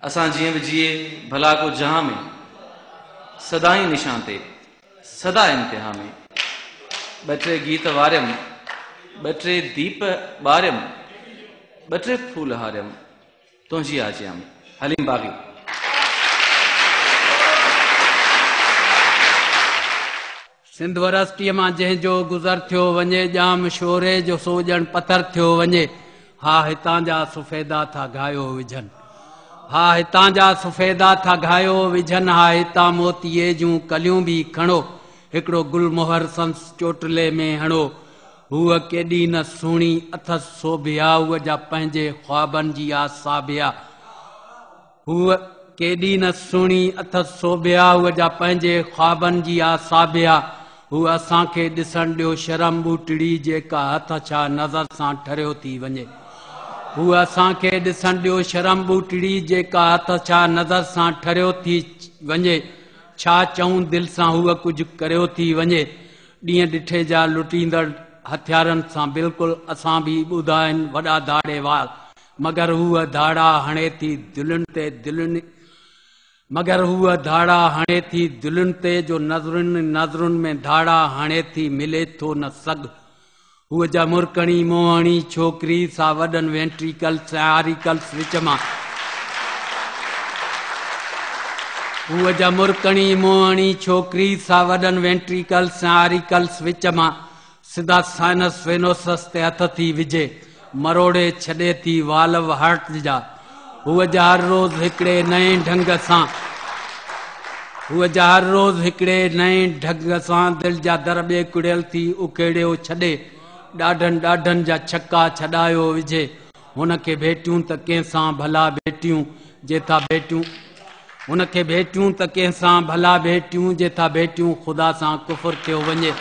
اسان جيئن به جيئي ڀلا ڪو جهان ۾، سدائين نشان تي، سدا امتحان ۾. ٻه ٽي گيت واريم، ٻه ٽي ديپ ٻاريم، ٻه ٽي ڦول هاريم، تنهنجي آجيان ۾. حليم باغي. سنڌ ورسٽيء مان جنهن جو گذر ٿيو وڃي، ڄام شوري جو سو ڄڻ پٿر ٿيو وڃي. ها هتان جا سفيدا ٿا گهايو وجهن. ها هتان جا سفيدا ٿا گهايو وجهن. ها هتان موتيي جون ڪليون به کڻو، هڪڙو گل مهر سنس چوٽلي ۾ هڻو. هوء ڪيڏي نه سهڻي اٿس سوڀيا، هوء جا پنهنجي خوابن جي آ ساڀيا. هوء ڪيڏي نه سهڻي اٿس سوڀيا، هوء جا پنهنجي خوابن جي آ ساڀيا. هوء اسان کي ڏسڻ ڏيو شرم ٻوٽڙي، جيڪا هٿ ڇا نظر سان ٺريو ٿي وڃي. هوء اسان کي ڏسڻ ڏيو شرم ٻوٽڙي، جيڪا هٿ ڇا نظر سان ٺريو ٿي وڃي. ڇا چئون دل سان هوء ڪجهه ڪريو ٿي وڃي. ڏينهن ڏٺي جا لٽيندڙ هٿيارن سان بلڪل اسان به ٻڌا آهن وڏا ڌاڙيوال. مگر هوء ڌاڙا هڻي ٿي دلين تي دلين مگر هوء ڌاڙا هڻي ٿي دلين تي جو نظرن ئي نظرن ۾ ڌاڙا هڻي ٿي ملي ٿو نه سگهه هوء جا مرڪڻي موهڻي ڇوڪري سا وڏن وينٽريڪلس ۽ آريڪلس وچ مان هوء جا مرڪڻي موهڻي ڇوڪري سا وڏن وينٽريڪلس ۽ آريڪلس وچ مان سڌا سائنس وينوسس تي هٿ ٿي وجهي، مروڙي ڇڏي ٿي والو هارٽ جا. هوء جا هر روز هڪڙي نئين ڍنگ سان هوء جا هر روز هڪڙي نئين ڍنگ سان دل جا در ٻيڪڙيل ٿي اکيڙيو ڇڏي، ڏاڍن ڏاڍن جا ڇڪا ڇڏايو وجهي. هن کي ڀيٽيون ته ڪنهن سان ڀلا ڀيٽيون، جي ٿا ڀيٽيون. هن کي ڀيٽيون ته ڪنهن سان ڀلا ڀيٽيون، جي ٿا ڀيٽيون خدا سان ڪفر ٿيو وڃي.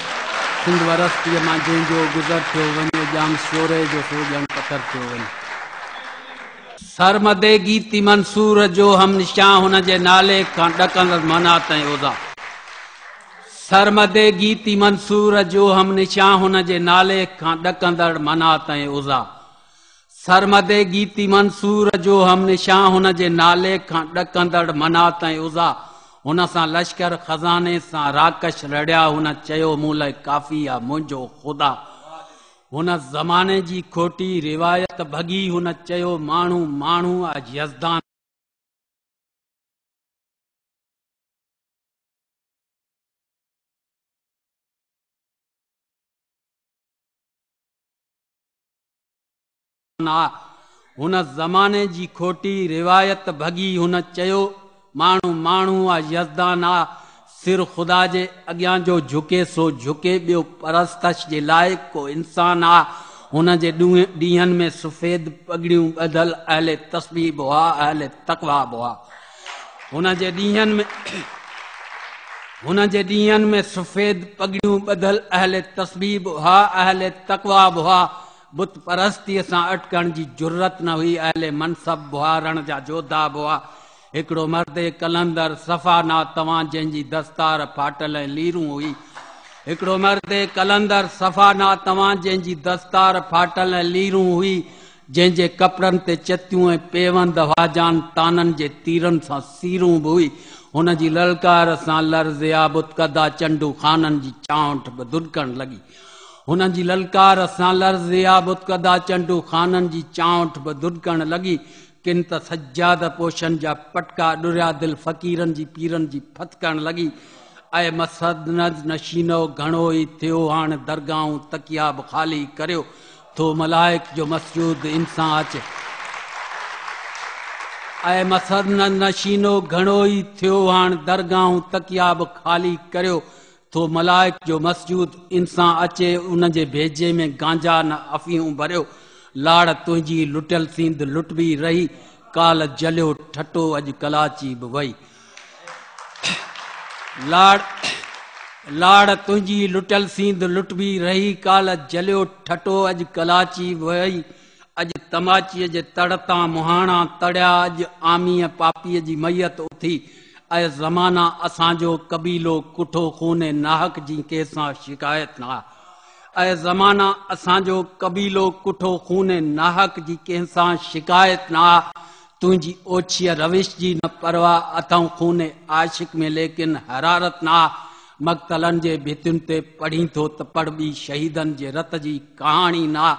سنڌ ورسٽيء مان جنهن جو گذر ٿيو وڃي، ڄام شوري جو سو ڄڻ پٿر ٿيو وڃي. سرمدي گيتي منصور جو هم نشان هن جي نالي کان ڏڪندڙ منات ۽ عزيٰ. سرمدي گيتي منصور جو هم نشان هن جي نالي کان ڏڪندڙ منات ۽ عزيٰ. سرمدي گيتي منصور جو هم نشان هن جي نالي کان ڏڪندڙ منات ۽ عزيٰ هن سان لشڪر خزاني سان راڪش رڙيا هن چيو مون لاء ڪافي آ منهنجو خدا هن زماني جي کوٽي روايت ڀڳي هن چيو ماڻهو ماڻهو آ يزدان آ. هن زماني جي کوٽي روايت ڀڳي هن چيو، ماڻهو ماڻهو آ يزدان آ، سر خدا جي اڳيان جو جهڪي سو جهڪي ٻيو پرستش جي لائق ڪو انسان آ. هن جي ڏينهن ۾ سفيد پڳڙيون ٻڌل اهل تسبيح به هئا اهل تقويٰ به هئا. هن جي ڏينهن ۾ هن جي ڏينهن ۾ سفيد پڳڙيون ٻڌل اهل تسبيح به هئا اهل تقويٰ به هئا. بت پرستيء سان اٽڪڻ جي جرئت نه هئي. اهل منصب به هئا، رڻ جا جوڌا به هئا. هڪڙو مرد قلندر صفا ناتوان جنهن جي دستار ڦاٽل ۽ ليرون هئي. هڪڙو مرد قلندر صفا ناتوان جنهن جي دستار ڦاٽل ۽ ليرون هئي، جنهن جي ڪپڙن تي چتيون ۽ پيوند هئا، جان طعنن جي تيرن سان سيرون به هئي. هن جي للڪار سان لرزيا بتڪدا چنڊو خانن جي چانئٺ به ڌڏڪڻ لڳي. هن جي للڪار سان لرزيا بتڪدا چنڊو خانن جي چانئٺ به ڌڏڪڻ لڳي. ڪن ته سجاده پوشن جا پٽڪا ڏريا دل فقيرن جي پيرن جي ڦٿڪڻ لڳي. اي مسند نشينؤ گهڻو ئي ٿيو هاڻ درگاهون تڪيا به خالي ڪريو ٿو ملائڪ جو مسجود انسان اچي. اي مسند نشينؤ گهڻو ئي ٿيو هاڻ درگاهون تڪيا به خالي ڪريو ٿو ملائڪ جو مسجود انسان اچي ان جي ڀيجي ۾ گانجا نه افيون ڀريو لاڙ تنهنجي لٽيل سينڌ لٽبي رهي ڪالهه جليو ٺٽو اڄ ڪلاچي به وئي لاڙ لاڙ تنهنجي لٽيل سينڌ لٽبي رهي ڪالهه جليو ٺٽو اڄ ڪلاچي به وئي اڄ تماچيء جي تڙ تان مهاڻا تڙيا اڄ آميء پاپيء جي ميت اٿي اي زمانا اسان جو قبيلو ڪٺو خون ناحق جي ڪنهن سان شڪايت نه آ اي زمانا اسان جو قبيلو ڪٺو خون ناحق جي ڪنهن سان شڪايت نه آ. تنهنجي اوڇيء روش جي نه پرواهه اٿئون خون عاشق ۾ ليڪن حرارت نه آ. مقتلن جي ڀتين تي پڙهين ٿو ته پڙهه ٻي شهيدن جي رت جي ڪهاڻي نه آ.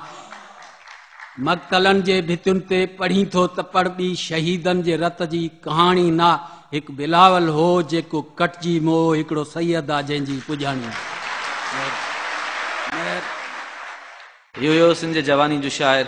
مقتلن جي ڀتين تي پڙهين ٿو ته پڙهه ٻي شهيدن جي رت جي ڪهاڻي نه آ. هڪ بلاول هو جيڪو ڪٽجي مئو هڪڙو سيد آ جنهن جي پڄاڻي نه آ. اهو هيو سنڌ جي جواني جو شاعر.